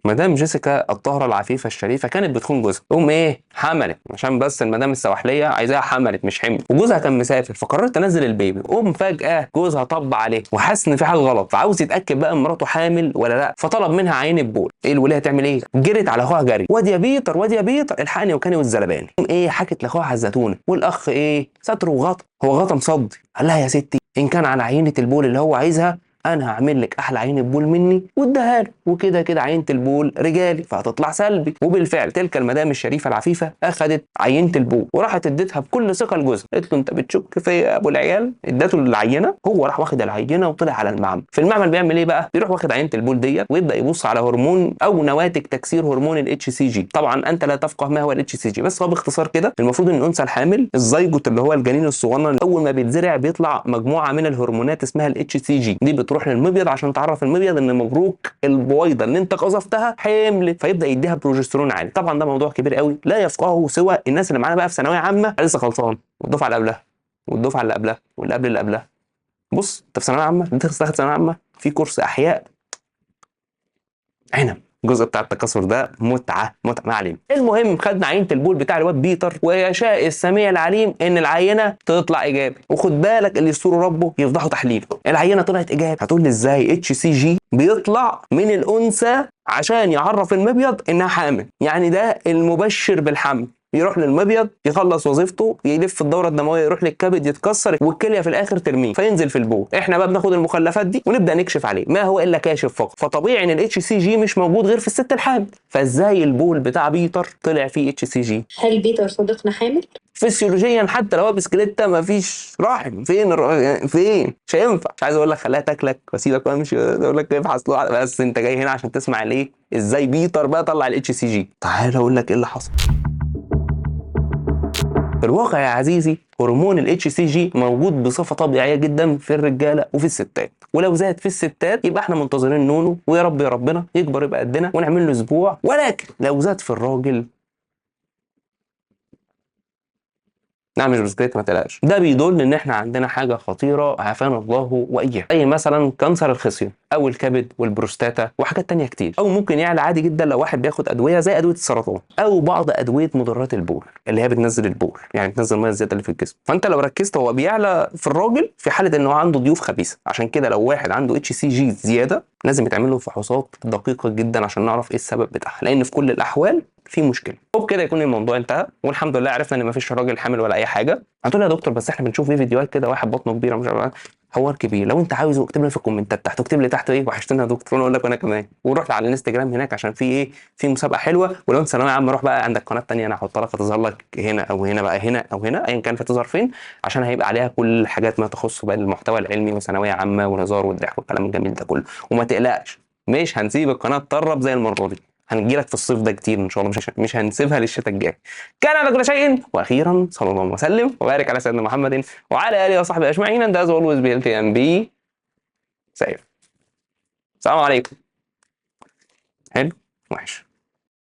مدام جيسيكا الطاهرة العفيفة الشريفة كانت بتخون جوزها، تقوم ايه؟ حملت، عشان بس المدام السواحليه عايزاها، حملت مش حمل، وجوزها كان مسافر فقررت تنزل البيبي. قوم فجاة جوزها طب عليه وحس ان في حاجة غلط، فعاوز يتاكد بقى ان مراته حامل ولا لا، فطلب منها عينه بول. ايه الوليه هتعمل ايه؟ جرت على اخوها جري، واد يا بيتر واد يا بيتر الحقني وكاني والزلباني. قوم ايه؟ حكت لاخوها على الزيتونه، والاخ ايه؟ ستر وغطى، هو غطى مصدي. قال لها يا ستي ان كان على عينه البول اللي هو عايزها انا هعمل لك احلى عينه بول مني، واداها له، وكده كده عينه البول رجالي فهتطلع سلبي. وبالفعل تلك المدام الشريفة العفيفة اخذت عينه البول وراحت اديتها بكل ثقة لجوزها، قالت له انت بتشك فيا يا ابو العيال؟ اديته العينة، هو راح واخد العينة وطلع على المعمل. في المعمل بيعمل ايه بقى؟ بيروح واخد عينه البول ديت ويبدا يبص على هرمون او نواتج تكسير هرمون ال HCG. طبعا انت لا تفقه ما هو ال HCG، بس هو باختصار كده المفروض ان الانثى الحامل الزيجوت اللي هو الجنين الصغنن اول ما بيتزرع بيطلع مجموعة من الهرمونات اسمها ال HCG، دي بتروح للمبيض عشان تعرف المبيض ان مبروك البويضة اللي انت قذفتها حملت، فيبدا يديها بروجسترون عالي. طبعا ده موضوع كبير قوي لا يفقهه سوى الناس اللي معانا بقى في ثانوية عامة لسه خلصان، والدفعه اللي قبلها والدفعه اللي قبلها واللي قبل اللي قبلها. بص انت في ثانوية عامة، انت تاخد ثانوية عامة في كورس احياء عنب، الجزء بتاع التكاثر ده متعه متعه، ما علينا. المهم خدنا عينه البول بتاع الواد بيتر، ويشاء السميع العليم ان العينة تطلع ايجابي. وخد بالك اللي يستره ربه يفضحه تحليله. العينة طلعت ايجابي. هتقول لي ازاي؟ HCG بيطلع من الانثى عشان يعرف المبيض انها حامل، يعني ده المبشر بالحمل. يروح للمبيض يخلص وظيفته، يلف الدورة الدموية، يروح للكبد يتكسر، والكلية في الاخر ترميه فينزل في البول. احنا بقى بناخد المخلفات دي ونبدا نكشف عليه، ما هو الا كاشف فقط. فطبيعي ان ال HCG مش موجود غير في الست الحامل، فازاي البول بتاع بيتر طلع فيه HCG؟ هل بيتر صديقنا حامل؟ فسيولوجيا حتى لو هو بسكليته مفيش رحم، فين فين؟ مش هينفع. مش عايز اقول لك خليها تاكلك واسيبك وامشي، اقول لك ابحث له، بس انت جاي هنا عشان تسمع الايه؟ ازاي بيتر بقى طلع ال HCG. تعال اقول لك ايه اللي حصل. في الواقع يا عزيزي هرمون ال HCG موجود بصفة طبيعية جدا في الرجالة وفي الستات، ولو زاد في الستات يبقى احنا منتظرين نونو، ويا رب يا ربنا يكبر يبقى قدنا ونعمل له اسبوع. ولكن لو زاد في الراجل، نعم مش بسكليت ما تقلقش، ده بيدل ان احنا عندنا حاجة خطيرة عافانا الله واياه، زي مثلا cancer الخصيه او الكبد والبروستاتا وحاجات تانية كتير. او ممكن يعلى عادي جدا لو واحد بياخد ادوية زي ادوية السرطان او بعض ادوية مضرات البول اللي هي بتنزل البول، يعني بتنزل المية الزيادة اللي في الجسم. فانت لو ركزت هو بيعلى في الراجل في حاله ان هو عنده ضيوف خبيثة. عشان كده لو واحد عنده HCG زيادة لازم يتعمل له فحوصات دقيقة جدا عشان نعرف ايه السبب بتاعها، لان في كل الاحوال في مشكلة. وبكده يكون الموضوع انتهى، والحمد لله عرفنا ان مفيش راجل حامل ولا اي حاجة. هتقول لي يا دكتور بس احنا بنشوف في فيديوهات كده واحد بطنه كبيرة مش عارف، حوار كبير. لو انت عاوزه اكتب لنا في الكومنتات تحت، اكتب لي تحت ايه وحشتنا يا دكتور، وانا اقول لك وانا كمان. وروح على الانستجرام هناك عشان في ايه، في مسابقة حلوة. ولو انت ثانوية عامة روح بقى عندك قناة ثانية انا هحطها لك، هتظهر لك هنا او هنا بقى، هنا او هنا، ايا كان فتظهر فين، عشان هيبقى عليها كل الحاجات ما تخص بقى المحتوى العلمي وثانويه عامة والهزار والضحك والكلام الجميل ده كله. وما تقلقش مش هنسيب القناة تطرب زي المرة دي، هنجي لك في الصيف ده كتير ان شاء الله، مش هنسيبها للشتاء الجاي. كان على كل شيء، واخيرا صلى الله وسلم وبارك على سيدنا محمد وعلى اله وصحبه اجمعين. And as always be healthy and be safe. السلام عليكم. حلو وحش.